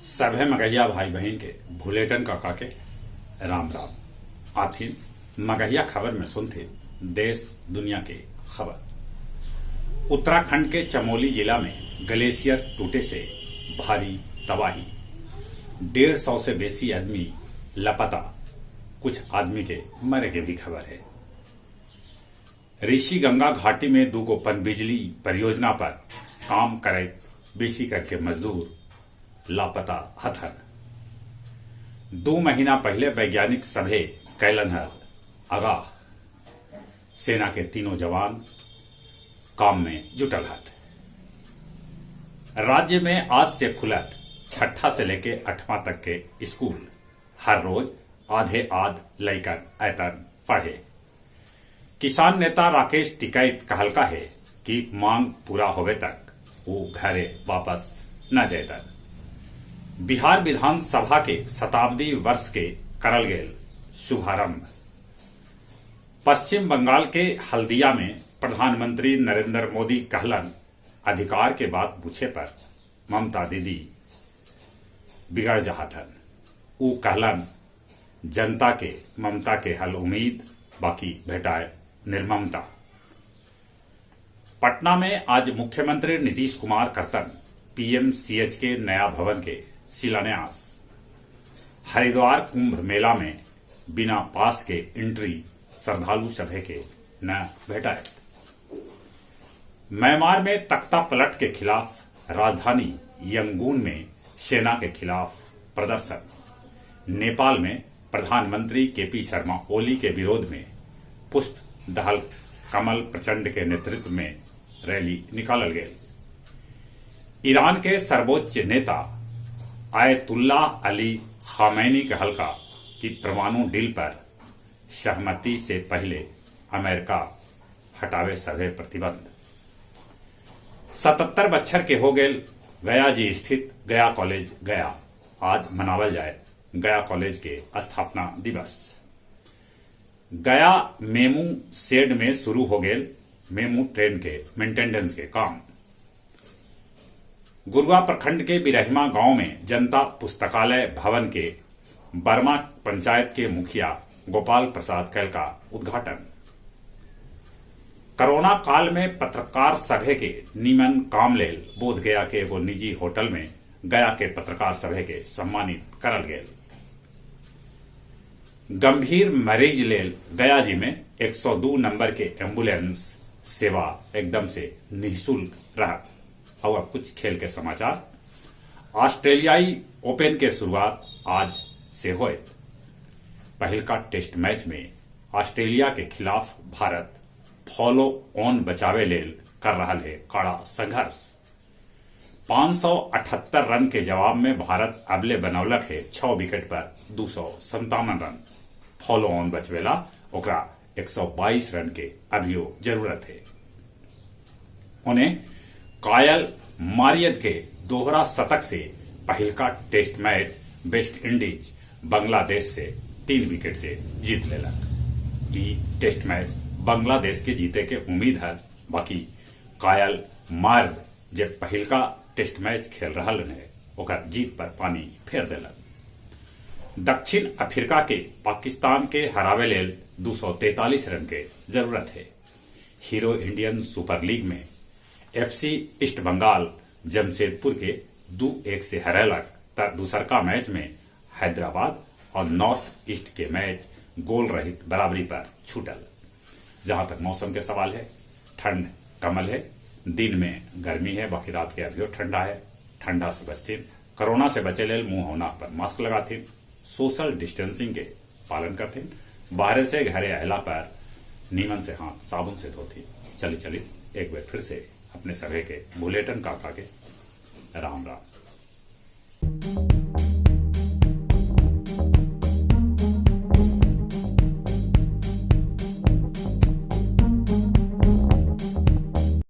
सभे मगहिया भाई बहिन के भुलेटन काका के राम राम। आथिन मगहिया खबर में सुनथे देश दुनिया के खबर। उत्तराखंड के चमोली जिला में ग्लेशियर टूटे से भारी तबाही, 150 से बेसी आदमी लापता, कुछ आदमी के मरे के भी खबर है। ऋषि गंगा घाटी में दूगो पनबिजली परियोजना पर काम करे बेसी करके मजदूर लापता हथन। 2 महीना पहले वैज्ञानिक सभे कैलन हल आगाह। सेना के तीनों जवान काम में जुटल हथ। राज्य में आज से खुलत 6ठा से लेके 8वां तक के स्कूल। हर रोज आधे आध लइकन ऐतन पढ़े। किसान नेता राकेश टिकैत कहलका है कि मांग पूरा होवे तक वो घरे वापस न जैतन। बिहार विधानसभा के शताब्दी वर्ष के करल गेल शुभारंभ। पश्चिम बंगाल के हल्दिया में प्रधानमंत्री नरेंद्र मोदी कहलन, अधिकार के बात पूछे पर ममता दीदी बिगड़ जाहतन। ऊ कहलन, जनता के ममता के हल उम्मीद, बाकी भेटाए निर्ममता। पटना में आज मुख्यमंत्री नीतीश कुमार करतन पीएमसीएच के नया भवन के शिलान्यास। हरिद्वार कुंभ मेला में बिना पास के एंट्री श्रद्धालु सभे के न भेटाए। म्यांमार में तख्ता पलट के खिलाफ राजधानी यंगून में सेना के खिलाफ प्रदर्शन। नेपाल में प्रधानमंत्री केपी शर्मा ओली के विरोध में पुष्प दहल कमल प्रचंड के नेतृत्व में रैली निकालल गई। ईरान के सर्वोच्च नेता आयतुल्लाह अली खामेनी के हल्का कि परमाणु डील पर सहमति से पहले अमेरिका हटावे सभे प्रतिबंध। 77 बच्छर के हो गए गया जी स्थित गया कॉलेज गया। आज मनावल जाए गया कॉलेज के स्थापना दिवस। गया मेमू शेड में शुरू हो गए मेमू ट्रेन के मेंटेनेंस के काम। गुरुआ प्रखंड के बिरहिमा गांव में जनता पुस्तकालय भवन के बर्मा पंचायत के मुखिया गोपाल प्रसाद कैल का उद्घाटन। कोरोना काल में पत्रकार सभे के नीमन काम लेल बोध गया के एगो निजी होटल में गया के पत्रकार सभे के सम्मानित करल गेल। गंभीर मरीज लेल गया जी में 102 नंबर के एम्बुलेंस सेवा एकदम से निःशुल्क रहा। और अब कुछ खेल के समाचार। ऑस्ट्रेलियाई ओपन के शुरुआत आज से होत। पहिलका टेस्ट मैच में ऑस्ट्रेलिया के खिलाफ भारत फॉलो ऑन बचावे लेल कर रहा है कड़ा संघर्ष। 578 रन के जवाब में भारत अबले बनौलक है 6 विकेट पर 257 रन। फॉलो ऑन बचवेला ओकरा 122 रन के अभियो जरूरत है। उन्हें कायल मारियत के दोहरा शतक से पहिलका test match West Indies Bangladesh से 3 विकेट से जीत लेलक। ई टेस्ट मैच बांग्लादेश के जीते के उम्मीद है, बाकी कायल मार्द जे पहिलका टेस्ट मैच खेल रहा है ओकर जीत पर पानी फेर देलक। दक्षिण अफ्रीका के पाकिस्तान के हरावे लेल 243 रन के जरूरत है। हीरो इंडियन सुपर लीग में एफसी ईस्ट बंगाल जमशेदपुर के 2-1 से हरेलक त दूसरका मैच में हैदराबाद और नॉर्थ ईस्ट के मैच गोल रहित बराबरी पर छूटल। जहां तक मौसम के सवाल है, ठंड कमल है, दिन में गर्मी है, बाकी रात के अभियो ठंडा है। ठंडा से बचथिन, कोरोना से बचे लेल मुंह और नाक पर मास्क लगाथिन, सोशल डिस्टेंसिंग के पालन करथिन, बाहर से घरे अला पर नीमन से हाथ साबुन से धोथिन। चली चली एक बार फिर से अपने सभे के बुलेटन काका के राम राम।